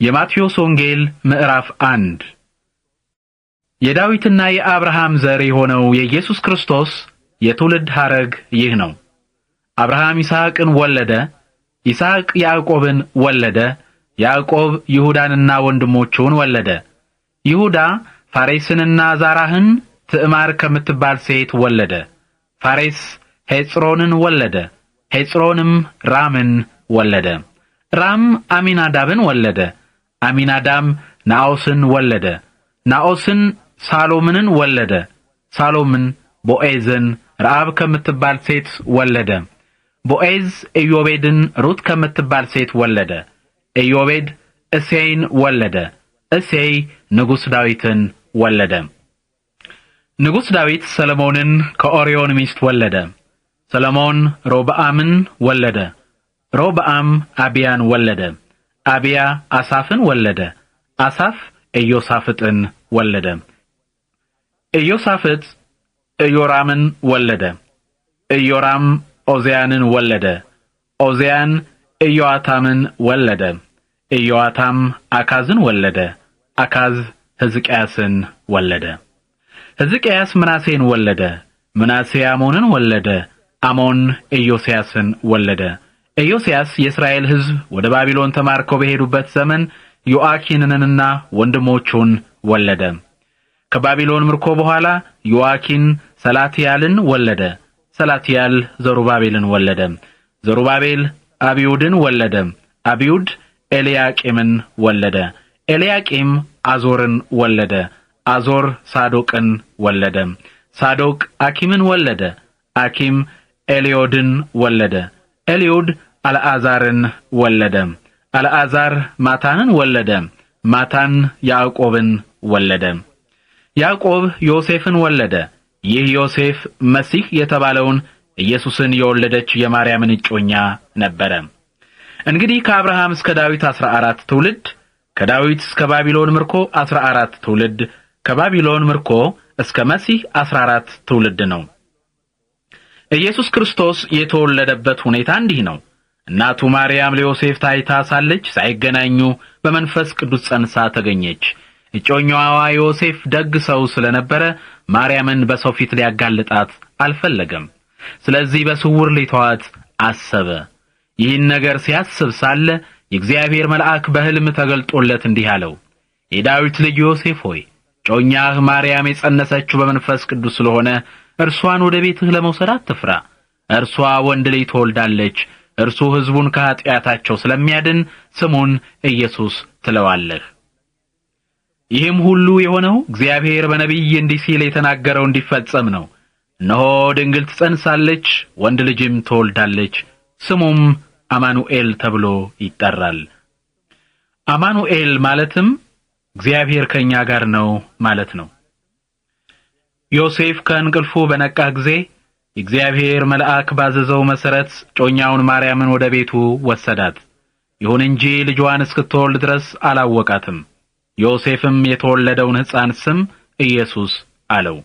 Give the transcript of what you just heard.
የማቴዎስ ወንጌል ምዕራፍ 1። የዳዊትና የአብርሃም ዘር የሆነው የኢየሱስ ክርስቶስ የትውልድ ሐረግ ይህ ነው። አብርሃም ይስሐቅን ወለደ። ይስሐቅ ያዕቆብን ወለደ። ያዕቆብ ይሁዳንና ወንድሞቹን ወለደ። ይሁዳ ፋሬስንና ዛራህን ትዕማር ከምትባል ሴት ወለደ። ፋሬስ ሄጽሮንን ወለደ። ሄጽሮንም ራምን ወለደ። ራም አሚናዳብን ወለደ። አሚናዳም ናኦስን ወለደ። ናኦስን ሳሎምንን ወለደ። ሳሎምን ቦኤዝን ረዓብ ከምትባል ሴት ወለደ። ቦኤዝ ኢዮቤድን ሩት ከምትባል ሴት ወለደ። ኢዮቤድ እሴይን ወለደ። እሴይ ንጉሥ ዳዊትን ወለደ። ንጉሥ ዳዊት ሰለሞንን ከኦርዮን ሚስት ወለደ። ሰለሞን ሮብዓምን ወለደ። ሮብዓም አብያን ወለደ። አብያ አሳፍን ወለደ። አሳፍ ኢዮሳፍጥን ወለደ። ኢዮሳፍጥ ኢዮራምን ወለደ። ኢዮራም ኦዝያንን ወለደ። ኦዝያን ኢዮአታምን ወለደ። ኢዮአታም አካዝን ወለደ። አካዝ ሕዝቅያስን ወለደ። ሕዝቅያስ ምናሴን ወለደ። ምናሴ አሞንን ወለደ። አሞን ኢዮስያስን ወለደ። ኢዮስያስ የእስራኤል ሕዝብ ወደ ባቢሎን ተማርከው በሄዱበት ዘመን ዮአኪንንና ወንድሞቹን ወለደ። ከባቢሎን ምርኮ በኋላ ዮአኪን ሰላትያልን ወለደ። ሰላትያል ዘሩባቤልን ወለደ። ዘሩባቤል አብዩድን ወለደ። አብዩድ ኤልያቂምን ወለደ። ኤልያቂም አዞርን ወለደ። አዞር ሳዶቅን ወለደ። ሳዶቅ አኪምን ወለደ። አኪም ኤልዮድን ወለደ። ኤልዮድ አልዓዛርን ወለደ። አልዓዛር ማታንን ወለደ። ማታን ያዕቆብን ወለደ። ያዕቆብ ዮሴፍን ወለደ። ይህ ዮሴፍ መሲህ የተባለውን ኢየሱስን የወለደች የማርያምን እጮኛ ነበረ። እንግዲህ ከአብርሃም እስከ ዳዊት 14 ትውልድ፣ ከዳዊት እስከ ባቢሎን ምርኮ 14 ትውልድ፣ ከባቢሎን ምርኮ እስከ መሲህ 14 ትውልድ ነው። ኢየሱስ ክርስቶስ የተወለደበት ሁኔታ እንዲህ ነው። እናቱ ማርያም ለዮሴፍ ታይታ ሳለች ሳይገናኙ በመንፈስ ቅዱስ ጸንሳ ተገኘች። እጮኛዋ ዮሴፍ ደግ ሰው ስለነበረ ማርያምን በሰው ፊት ሊያጋልጣት አልፈለገም። ስለዚህ በስውር ሊተዋት አሰበ። ይህን ነገር ሲያስብ ሳለ የእግዚአብሔር መልአክ በሕልም ተገልጦለት እንዲህ አለው፣ የዳዊት ልጅ ዮሴፍ ሆይ፣ እጮኛህ ማርያም የጸነሰችው በመንፈስ ቅዱስ ስለሆነ እርሷን ወደ ቤትህ ለመውሰድ አትፍራ። እርሷ ወንድ ልጅ ትወልዳለች፣ እርሱ ሕዝቡን ከኀጢአታቸው ስለሚያድን ስሙን ኢየሱስ ትለዋለህ። ይህም ሁሉ የሆነው እግዚአብሔር በነቢይ እንዲህ ሲል የተናገረው እንዲፈጸም ነው። እነሆ ድንግል ትጸንሳለች፣ ወንድ ልጅም ትወልዳለች፣ ስሙም አማኑኤል ተብሎ ይጠራል። አማኑኤል ማለትም እግዚአብሔር ከኛ ጋር ነው ማለት ነው። ዮሴፍ ከእንቅልፉ በነቃ ጊዜ የእግዚአብሔር መልአክ ባዘዘው መሰረት እጮኛውን ማርያምን ወደ ቤቱ ወሰዳት። ይሁን እንጂ ልጇን እስክትወልድ ድረስ አላወቃትም። ዮሴፍም የተወለደውን ሕፃን ስም ኢየሱስ አለው።